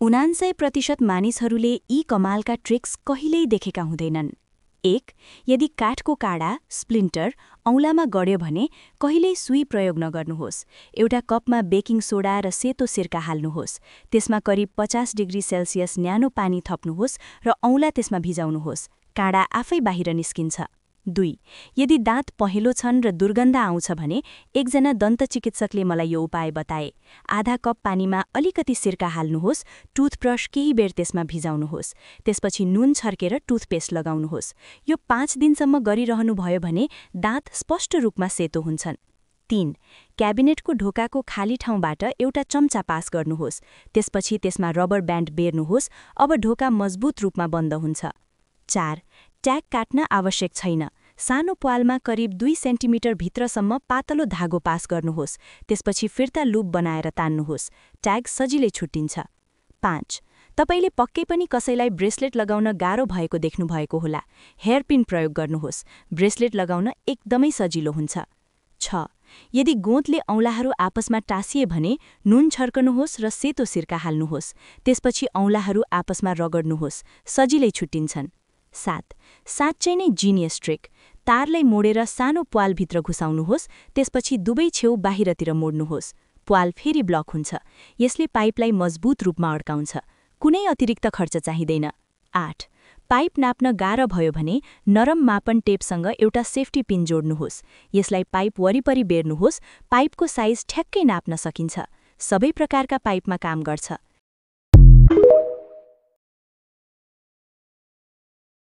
99% मानिसहरूले यी कमालका ट्रिक्स कहिल्यै देखेका हुँदैनन्। 1. यदि काठको काडा, स्प्लिन्टर, औँलामा गड्यो भने कहिल्यै सुई प्रयोग नगर्नुहोस्। एउटा कपमा बेकिङ सोडा र सेतो सिरका हाल्नुहोस्। त्यसमा करिब 50 डिग्री सेल्सियस न्यानो पानी थप्नुहोस् र औँला त्यसमा भिजाउनुहोस्। काडा आफै बाहिर निस्किन्छ। 2. यदि दाँत पहेँलो छन् र दुर्गन्ध आउँछ भने एकजना दन्तचिकित्सकले मलाई यो उपाय बताए। आधा कप पानीमा अलिकति सिरका हाल्नुहोस्, टुथब्रस केही बेर त्यसमा भिजाउनुहोस्। त्यसपछि नुन छर्केर टुथपेस्ट लगाउनुहोस्। यो 5 दिनसम्म गरिरहनुभयो भने दाँत स्पष्ट रूपमा सेतो हुन्छन्। 3. क्याबिनेटको ढोकाको खाली ठाउँबाट एउटा चम्चा पास गर्नुहोस्। त्यसपछि त्यसमा रबर ब्यान्ड बेर्नुहोस्। अब ढोका मजबुत रूपमा बन्द हुन्छ। 4. ट्याग काट्न आवश्यक छैन। सानो प्वालमा करिब 2 सेन्टिमिटर भित्रसम्म पातलो धागो पास गर्नुहोस्। त्यसपछि फिर्ता लुप बनाएर तान्नुहोस्। ट्याग सजिलै छुट्टिन्छ। 5. तपाईले पक्कै पनि कसैलाई ब्रेसलेट लगाउन गाह्रो भएको देख्नुभएको होला। हेयरपिन प्रयोग गर्नुहोस्। ब्रेसलेट लगाउन एकदमै सजिलो हुन्छ। 6. यदि गोँतले औँलाहरू आपसमा टाँसिए भने नुन छर्कनुहोस् र सेतो सिरका हाल्नुहोस्। त्यसपछि औँलाहरू आपसमा रगड्नुहोस्। सजिलै छुट्टिन्छन्। 7. साँच्चै नै जिनियस ट्रिक। तारलाई मोडेर सानो प्वालभित्र घुसाउनुहोस्। त्यसपछि दुवै छेउ बाहिरतिर मोड्नुहोस्। प्वाल फेरि ब्लक हुन्छ। यसले पाइपलाई मजबुत रूपमा अड्काउँछ। कुनै अतिरिक्त खर्च चाहिँदैन। 8. पाइप नाप्न गाह्रो भयो भने नरम मापन टेपसँग एउटा सेफ्टी पिन जोड्नुहोस्। यसलाई पाइप वरिपरि बेर्नुहोस्। पाइपको साइज ठ्याक्कै नाप्न सकिन्छ। सबै प्रकारका पाइपमा काम गर्छ।